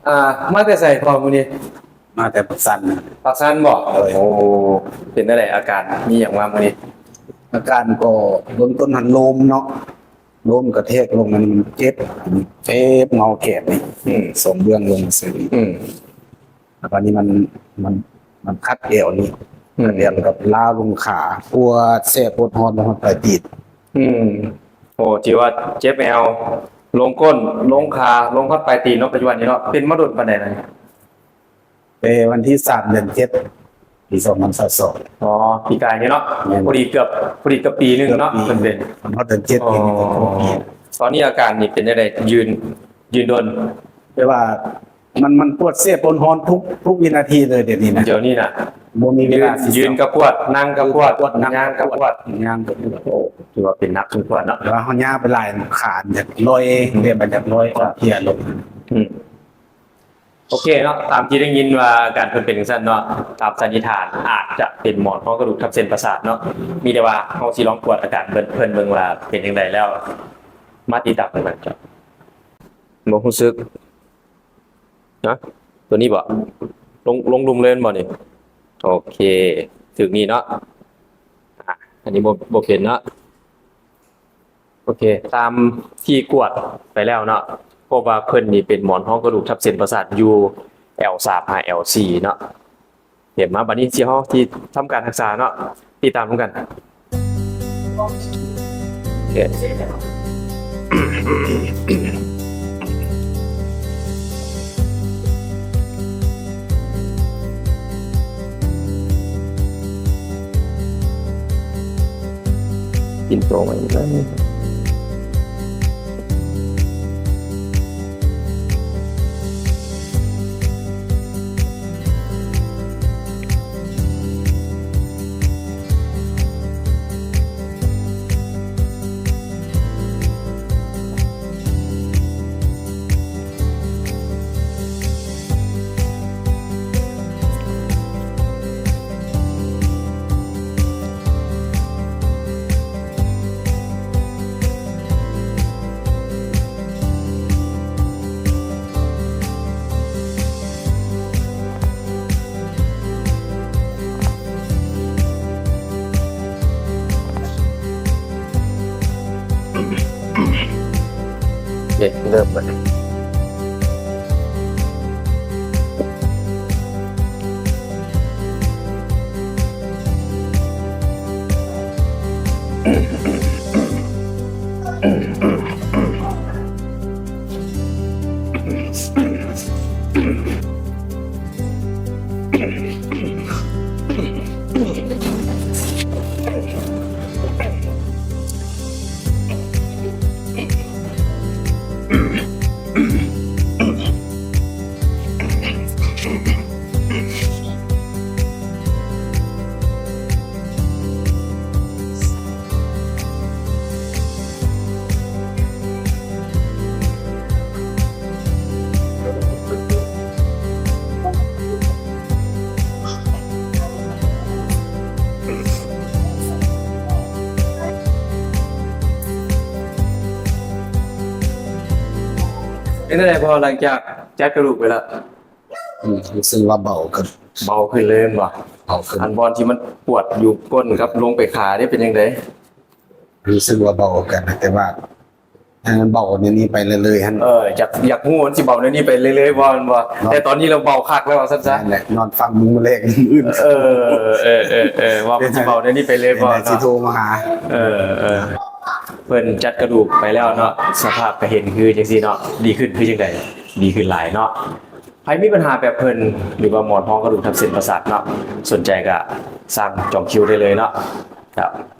ອ່າ ມາແຕ່ໃສພໍ່ມື້ນີ້? ມາແຕ່ປາກຊັນ. ປາກຊັນບໍ? ໂດຍ. ໂອ້ ເປັນຈັ່ງໃດອາການ ມີຫຍັງມາມື້ນີ້? ອາການກໍເບື້ອງຕົ້ນຫັ້ນລົມເນາະ ລົມກະແທກລົງ ມັນເຈັບ ເຈັບເງົາແກບນີ້ ອືມ ສອງເບື້ອງລົງຊື່ ອືມ ແລ້ວບາດນີ້ມັນ ມັນ ມັນຂັດແອວນີ້ ອືມ ຂັດແອວ ແລ້ວກໍລ້າວລົງຂາ ປວດແສບປວດຮ້ອນ ແລ້ວຮອດປາຍຕີນ. ອືມ ໂອ້ ຖືວ່າເຈັບແອວ ລົງກົ້ນ ລົງຂາ ລົງຮອດປາຍຕີນເນາະ ປັດຈຸບັນນີ້ເນາະ. ເປັນມາດົນປານໃດແລ້ວ? ແຕ່ວັນທີສາມ ເດືອນເຈັດ ປີສອງພັນຊາວສອງ. ອໍ ປີກາຍນີ້ເນາະ. ແມ່ນ. ພໍດີເກືອບ ພໍດີເກືອບປີໜຶ່ງເນາະ ເກືອບປີ ເພິ່ນເປັນ ຮອດເດືອນເຈັດ ອໍ ປີນີ້ກໍຄົບປີ. ຕອນນີ້ອາການນີ້ເປັນຈັ່ງໃດ? ຢືນ ຢືນດົນ ແຕ່ວ່າ ມັນ ມັນປວດແສບປວດຮ້ອນທຸກ ທຸກວິນາທີເລີຍດຽວນີ້ນະ. ດຽວນີ້ນະ ບໍ່ມີເວລາຊິ ຢືນກໍປວດ ນັ່ງກໍປວດ ນັ່ງກໍປວດ ຍ່າງກໍປວດ ຍ່າງກໍປວດ. ໂອ້ ຖືວ່າເປັນໜັກສົມຄວນເນາະ. ແຕ່ວ່າເຮົາຍ່າງໄປຫຼາຍ ຂາມັນຢາກລອຍ ແບບມັນຢາກລອຍ ອ່ອນເພຍລົງ. ອືມ ໂອເຄເນາະ. ຕາມທີ່ໄດ້ຍິນວ່າອາການເພິ່ນເປັນຈັ່ງຊັ້ນເນາະ ຕາມສັນນິຖານອາດຈະເປັນໝອນຮອງກະດູກທັບເສັ້ນປະສາດເນາະ. ມີແຕ່ວ່າເຮົາຊິລອງກວດອາການເພິ່ນ ເພິ່ນເບິ່ງວ່າເປັນຈັ່ງໃດແລ້ວ ມາຕິດຕາມກັນ. ບໍ່ຮູ້ສຶກ ນະ ຕົວນີ້ບໍ? ລົງ ລົງລຸ່ມເລີຍແມ່ນບໍ່ນີ້? ໂອເຄ ຖືກນີ້ເນາະ. ອ່າ ອັນນີ້ບໍ່ ບໍ່ເປັນເນາະ. ໂອເຄ ຕາມທີ່ກວດໄປແລ້ວເນາະ ພົບວ່າເພິ່ນນີ້ເປັນໝອນຮອງກະດູກທັບເສັ້ນປະສາດຢູ່ ແອວສາມ ຫາ ແອວສີ່ ເນາະ. ເຫັນມາ ບັດນີ້ຊິເຮົາຊິທຳການຮັກສາເນາະ ຕິດຕາມນຳກັນ. ໂອເຄ ກິນໂຕໄວ້. ເຮັດເລີ່ມບັດນີ້. ເປັນຈັ່ງໃດພໍ່ ຫຼັງຈາກຈັດກະດູກໄປແລ້ວ? ອືມ ຮູ້ສຶກວ່າເບົາຂຶ້ນ. ເບົາຂຶ້ນເລີຍແມ່ນບໍ່? ເບົາຂຶ້ນ. ອັນບ່ອນທີ່ມັນປວດຢູ່ກົ້ນກັບລົງໄປຂາເດ້ ເປັນຈັ່ງໃດ? ຮູ້ສຶກວ່າເບົາກັນ ແຕ່ວ່າໃຫ້ມັນເບົາແນວນີ້ໄປເລື້ອຍໆຫັ້ນ. ເອີ ຢາກ ຢາກຮູ້ມັນຊິເບົາແນວນີ້ໄປເລື້ອຍໆບໍ່ ແມ່ນບໍ່? ແຕ່ຕອນນີ້ລາວເບົາຄັກແລ້ວວ່າຊັ້ນຊະ. ນັ້ນແຫຼະ ນອນຟັງມື້ແລງມື້ອື່ນ. ເອີ ເອີ ເອີ ເອີ ວ່າມັນຊິເບົາແນວນີ້ໄປເລື້ອຍບໍ່ເນາະ? ຊິໂທມາຫາ. ເອີ ເອີ ເພິ່ນຈັດກະດູກໄປແລ້ວເນາະ ສະພາບກະເຫັນຄືຈັ່ງຊີ້ເນາະ. ດີຂຶ້ນຄືຈັ່ງໃດ? ດີຂຶ້ນຫຼາຍເນາະ. ໃຜມີບັນຫາແບບເພິ່ນ ຫຼືວ່າໝອນຮອງກະດູກທັບເສັ້ນປະສາດເນາະ ສົນໃຈກະສັ່ງຈອງຄິວໄດ້ເລີຍເນາະ. ກະ